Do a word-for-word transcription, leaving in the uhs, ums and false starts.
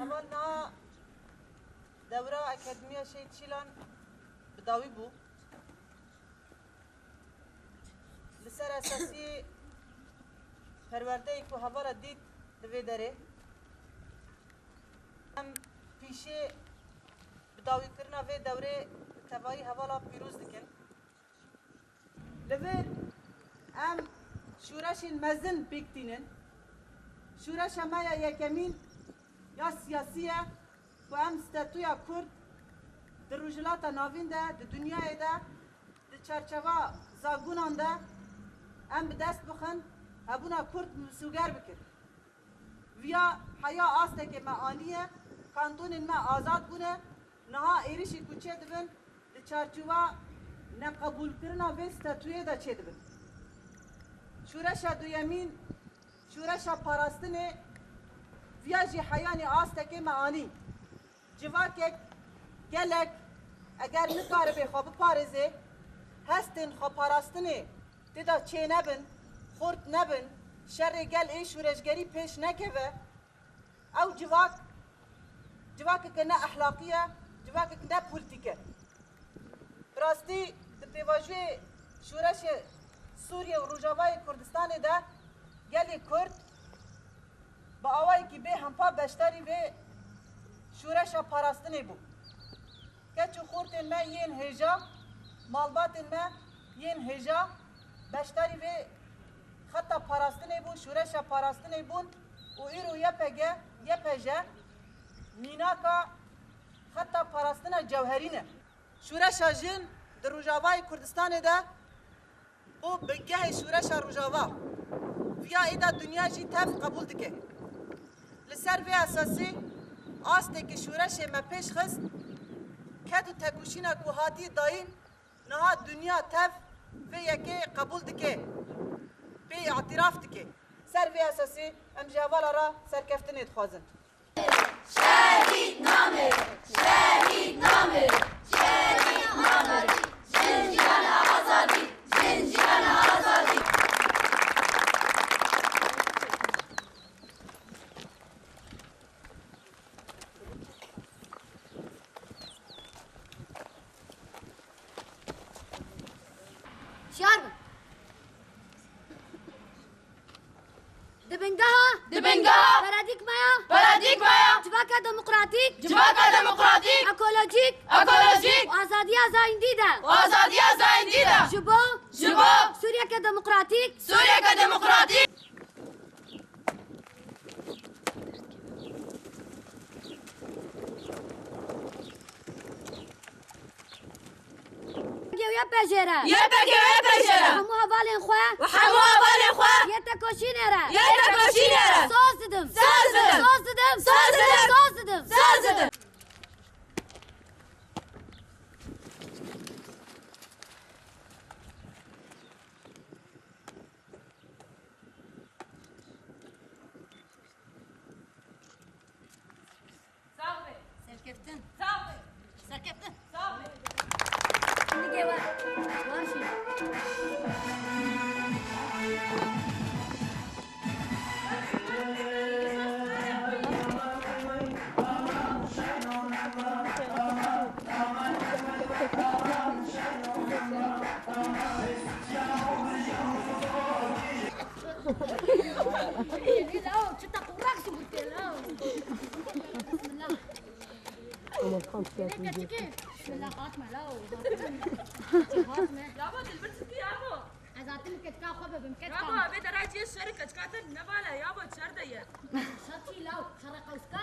Hevalna dewra Akademiya Şehîd Şîlan bi dawî bû. Li ser esasî perwerdeyê ku hevala dît li vê derê, em pîşê bidawîkirina vê dewrê bi tevayî hevala pîroz dikin. Li vir em şûreşên mezin pêk tînin. Şûreşa me ya yekemîn ya siyasî ye ku em statûya Kurd di Rojhilata Navîn de, di dinyayê de, di çarçeva zagonan de em bi dest bixin, hebûna Kurd misoger bikin. Viya heya astekê me aniye, kantonên me azad bûne, niha êrişî ku çêdibin, di çarçowa neqebûlkirina vê statûyê de çêdibin. Şûreşa duyemîn, şûreşa parastinê, viya jî heyanî astekê me anî. Civakek, gelek, eger nikaribe xwe biparêze, hestên xweparastinê tê de çênebin, xurt nebin, şerê gel ê şûreşgerî pêş nekeve, ew civak, civakeke ne ehlaqî ye, civakek ne polîtîk e. Bi rastî di pêvajoyê şûreşê Sûriye û Rojavayê Kurdistanê de gelê Kurd bi awayekî bêhempa beşdarî vê şûreşa parastinê bû. Keç û xortên me yên hêja, malbatên me yên hêja beşdarî vê xeta parastinê bûn, şûreşa parastinê bûn û îro Y P G, Y P J mînaka xeta parastina cewherî ne. Şûreşa jin di Rojavayê Kurdistanê de û bi gehê şûreşa Rojava. Viya êda dinya jî tev qebûl dike. Li ser vê esasî astekî şûreşê me pêş xist, ked û tekoşîna ku hatiye dayîn, niha dinya tev vê yekê qebûl dike, pê îtîraf dike. Ser vê esasî em ji hevala re serkeftinê dixwazin. Şehîd namir, şehîd namir, şehîd namir. Jin jiyana azadî, jin jiyana azadî. Şiyar bin. Di bingeha, di bingeha, paradîgmaya, paradîgmaya, civaka demokratîk, civaka demokratîk, ekolojîk, ekolojîk, û azadiya zayîndî de, û azadiya zayîndî de, ji bo, ji bo, Sûriyeke demokratîk, Sûriyeke demokratîk. Y P G Y P J re. Y P G Y P J re. Hemû hevalên xwe. Û hemû hevalên xwe. Yê tekoşînê re. Yê tekoşînê re. Soz didim. Soz didim. Soz didim. Soz didim. Soz didim. Soz didim. Sağ be. Serkeftin. Sağ be. Serkeftin. Sağ be. Şimdi gel var. Var şimdi. Law, çi te qurak ji gurtê, law. Bismillah. Ama tam siyasi. Çi keçikê? Bismillah, hatme, law. Hatme. Yabo, dilbir çi diye, yabo? Ez hatim ketika xwe bibim, ketika. Yabo, bê deraciyê şer keçika te ne bala, yabo, çer de ye. Şer çi, law, xere qewska.